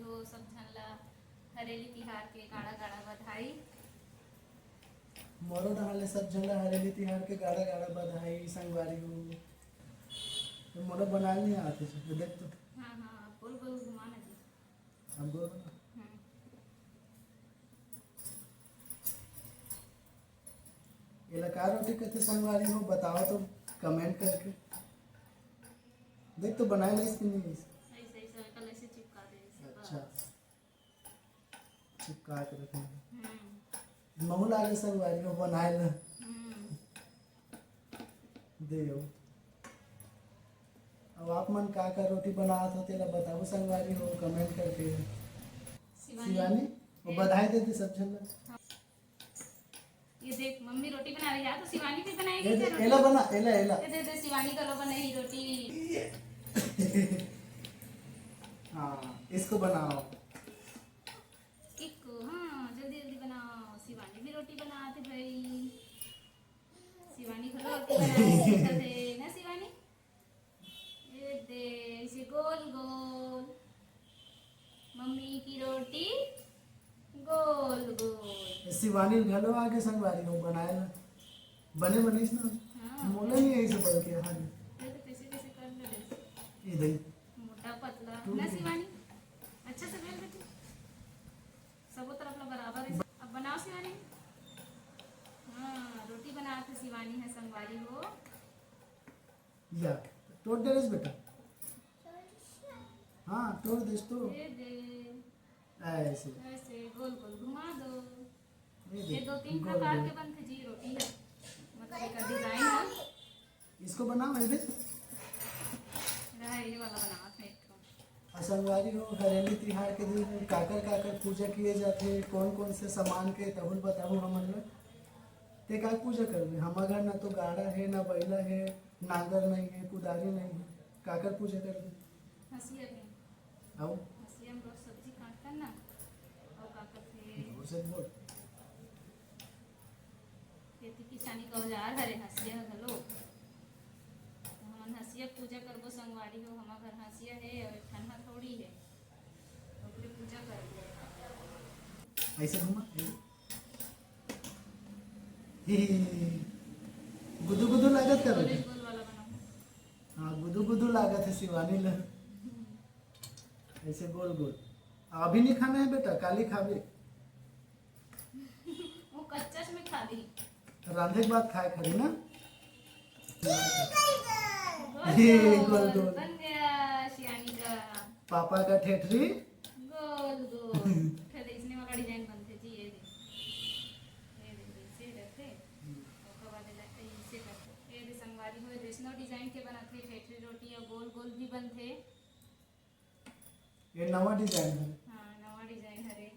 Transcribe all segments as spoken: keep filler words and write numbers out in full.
हो सब झन ला हरेली तिहार के गाड़ा गाड़ा बधाई। मोरो डहार ले सब झन ला हरेली तिहार के गाड़ा गाड़ा बधाई संगवारी हो। तो मोला बनाए नहीं आते, तो देख तो। हाँ, हाँ, गोल गोल घुमा ना जी। अब गोल बना। हम्म। एला का रोटी कथे संगवारी हो, बताओ तो comment करके। देख तो बनाए लाइस कि नहीं लाइस? ऐसे, ऐसे, कल ऐसे चिपका दे, ऐसे अच्छा। बस। चिपका के रखे हैं। हम्म। महू लागे संगवारी हो बनाए ला। हम्म। देव। अब आप मन का का रोटी बनात हो, तेला बताओ संगवारी हो comment करके। शिवानी। शिवानी, वो ये बधाई दे दे सब झन ला। हाँ। ये देख, मम्मी रोटी बना रही है, तो शिवानी भी बनाएगी ये क्या दे, रोटी? एला बना, एला, एला। ये दे, दे, शिवानी करो बनाई रोटी। हाँ, इसको बनाओ। इसको, हाँ, जल्दी, जल्दी बनाओ। शिवानी भी रोटी बनाते भाई। शिवानी घलो रोटी बनाए सीखत हे ना शिवानी? ये दे, ऐसे गोल गोल। मम्मी की रोटी गोल गोल। ए, शिवानी घलो आगे संगवारी हो बनाए ला। बने बनिस ना? हाँ। मोला नहीं ऐसे बोल के हाल। ये तो कैसे कैसे कर ले रे। ये दे। मोटा पतला टूट ना गया। शिवानी? अच्छा से बेल बेटी। सबो तरफ ला बराबर है। अब बनाओ शिवानी। हाँ, रोटी बनात हे शिवानी ह संगवारी हो। या, तोड़ दे रस बेटा। हाँ, तोड़ दे इसको। ये दे। ऐसे। ऐसे गोल गोल घुमा दो। ये ये दे, दो तीन गोल प्रकार गोल। के बनथे जी रोटी ह। मतलब एक design है। इसको बनाओ, ये दे। रहा ये वाला बनावत है एक ठो। आ संगवारी हो, हरेली तिहार के दिन काकर काकर पूजा किए जाथे, कौन कौन से सामान के, तहुल बताहू हमन ला। ते का पूजा करबे? हमर घर ना तो गाड़ा है, ना बैला है, नांगर नहीं है, कुदारी नहीं है, काकर पूजा करबे? हंसिया के। आओ। हंसिया में रोज सब्जी काटथन ना, अउ का कथे? जोर से बोल। खेती किसानी का औजार हरे हंसिया घलो। तो हमन हंसिया पूजा करबो संगवारी हो, हमर घर हंसिया हे अउ एक ठन हथौड़ी हे। ओकरे पूजा करबो। ऐसे घुमा। हे, हे, हे, हे। गुदु गुदु लागत का गोल बेटा? गोल वाला बनाओ। हाँ, गुदु गुदु लागत है शिवानी ला। ऐसे गोल गोल। अभी नहीं खाना है बेटा, काली खाबे। वो कच्चा में खा ली। रांधे के बाद खाए खरी ना। ये गोल गोल। बन गया शियानी का। पापा का ठेठरी। गोल गोल। फिर इसने वाला design बनते जी, ये दे। ये दे, ऐसे रखे। ओकर बाद एला ऐसे करके। ये दे संगवारी हो, वैष्णव design के बनथे, ठेठरी रोटी या गोल गोल भी बनथे। ये नवा design है। हाँ, नवा design हरे।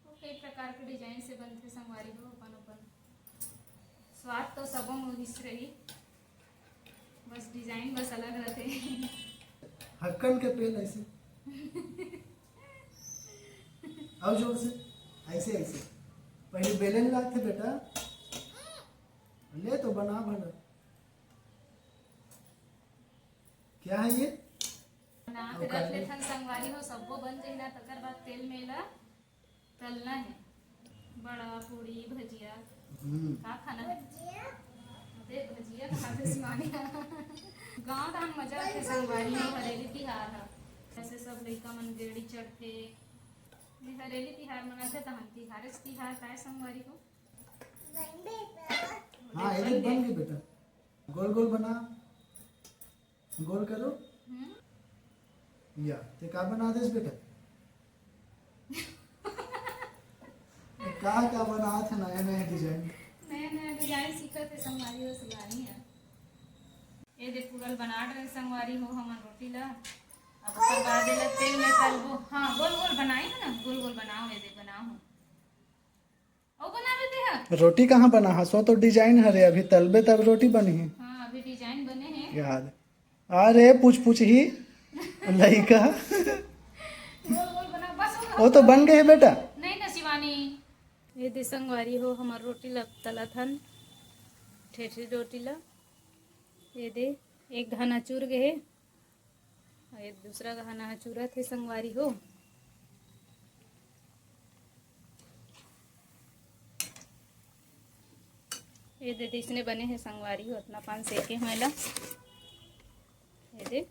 वो कई प्रकार के design से बनथे संगवारी हो, अपन अपन स्वाद तो सबो में उहिस रही, बस design बस अलग रहथे। हक्कन के पेल ऐसे। आओ जोर से, ऐसे, ऐसे। पहले बेलन लागथे बेटा, ले तो बना भला। क्या है ये? बना के अउ रख काली? लेथन संगवारी हो, सब्बो बन जही ना, तकर बाद तेल में ला तलना है। बड़ा, पूड़ी, भजिया। हम्म। का खाना है? भजिया। अबे, भजिया खाथे शिवानी। गाँव धान मजा आथे संगवारी हो, हरेली तिहार ह। जैसे सब लइका मन गेड़ी चढ़थे। ये हरेली तिहार मनाथे, तहन तिहारेच तिहार काय संगवारी हो? हाँ, ये देख, बन गई बेटा। गोल गोल बना, गोल करो। हम्म। या, ते का बना देस बेटा? का का बनात है नया नया design? नया नया design सीखत है संगवारी हो, शिवानी है। ये दे पूरल बना डरे संगवारी हो हमन रोटी ला। अब ओकर बाद एला तेल में तलबो। हाँ, गोल गोल बनाई हो ना, गोल गोल बनाओ, ये दे बनाओ। अउ बनावे ते ह? रोटी कहाँ बना हस? वो तो design हरे, अभी तलबे तब रोटी बनही। हाँ, अभी design बने हे। याद। अरे, पूछ पूछ ही लइका। गोल गोल बना, बस हो वो तो बन गए बेटा। नहीं ना शिवानी। ये दे संगवारी हो, हमर रोटी ला तलत हन, ठेठरी रोटी ला। ये दे, एक घाना चूर गए हे। अउ ये दूसरा घाना ह चूरत हे संगवारी हो। ये दे, इसने बने हे संगवारी हो, अतना पान सेके हंव एला। ये दे।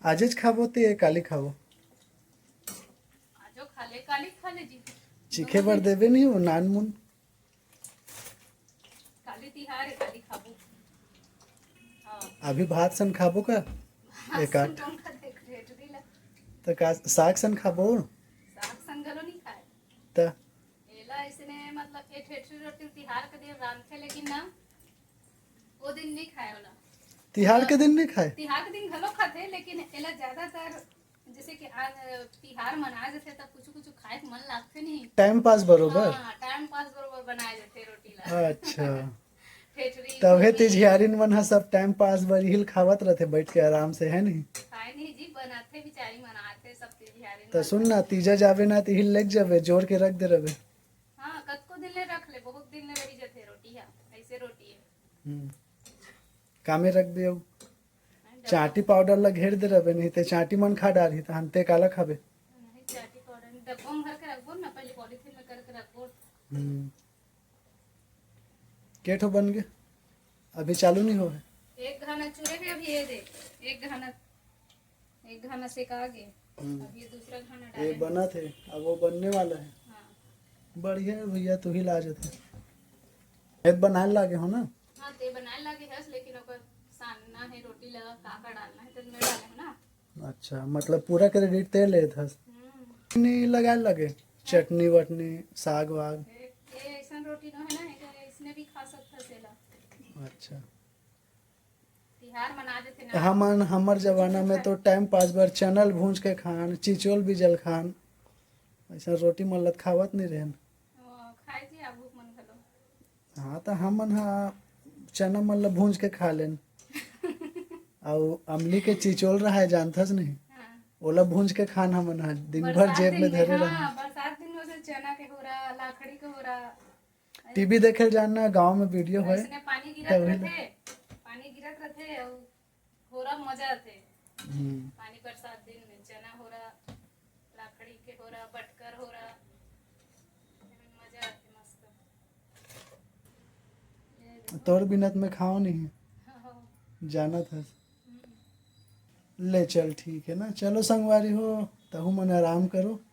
आजेच खाबो ते काली खाबो? आजो खा ले, काली खा ले जी। चीखे बर देबे नहीं वो नान मुन? काली तिहार हे, काली खाबो। हाँ। अभी भात सन खाबो का? भात एक सन आठ। कौन खाथे? ठेठरी ला। तो का साग सन खाबो? साग सन घलो नहीं खाए। त? एला इसने मतलब ये ठेठरी रोटी तिहार के दिन रांधथे, लेकिन ना वो दिन नहीं खाए वाला। तिहार के दिन नहीं खाए? तिहार के दिन घलो खाथे, लेकिन एला ज्यादातर जैसे कि आज तिहार मनाए जाथे, तब कुछ कुछ खाए के मन लागथे नहीं। टाइम पास बरोबर? हाँ, टाइम पास बरोबर बनाए जाथे रोटी ला। अच्छा। ठेठरी, तभे पूरी। तिजहियारिन मन ह सब टाइम पास बर इहिल खावत रथे बैठ के आराम से, है नहीं? खाए नहीं जी, बनाथे बिचारी, मनाथे सब तिजहियारिन त मन सुन ह। ना, तीजा जाबे ना, त इहिल लेग जाबे, जोर के रख दे रहे। हाँ, कतको दिन ले रख ले, बहुत दिन ले रही जाथे रोटी हा, ऐसे रोटी है। हम्म। कामे रख दे अउ। हाँ, डब्बा। चाटी पाउडर ला घेर दे रहे, नहीं ते चाटी मन खा डारही, त हन ते काला खाबे? नहीं, चाटी पाउडर डब्बा में भर के रखबो ना, पहले पॉलीथीन में करके रखबो। हम्म। के ठो बन गे? अभी चालू नहीं हो है। एक घाना चुरे है, अभी ये दे, एक घाना, एक घाना सेका गे। हम्म। अब ये दूसरा घाना ये डाले। बना थे, अब वो बनने वाला है। हाँ। बढ़िया है भैया, तू ही ला जाते। ये बनाए लागे हो ना? हाँ, ते बनाए लागे हस, लेकिन ओकर सानना है, रोटी लगा, का का डालना है, तो मैं डाले हूँ ना। अच्छा, मतलब पूरा क्रेडिट ते लेत हस। हम्म। नहीं लगाए लगे, चटनी वटनी, साग वाग। ए, ए ऐसन रोटी नो है ना, एके इसने भी खा सकत हस एला। अच्छा। तिहार मना देथे ना। हमन, हमर जमाना में तो टाइम पास बर चनल भूंज के खान, चिचोल बिजल खान, ऐसा रोटी मल्लत खावत नहीं रहन। ओ, खाए जी, आगू मन घलो। हाँ, त हमन ह चना मन ल भूंज के खा लेन। अउ अमली के चिचोल रहाय, जानथस नहीं? हाँ। ओला भूंज के खान हमन ह, दिन भर बरसात जेब दिन में में, धरे हाँ, रहन। बरसात दिन में से चना के होरा, लाखड़ी के होरा। टीवी देखे ल जान ना, गाँव में वीडियो होय, अइसने पानी गिरत तभी ल- रथे, पानी गिरत रथे, अउ होरा मजा आथे। हम्म। पानी बरसात दिन में चना होरा, लाखड़ी के होरा, बटकर होरा, एमन मजा आथे मस्त। तोर बिनत में खाओ नहीं। हाँ। जानत हस। हम्म। ले चल, ठीक है ना, चलो संगवारी हो, तहू मन आराम करो।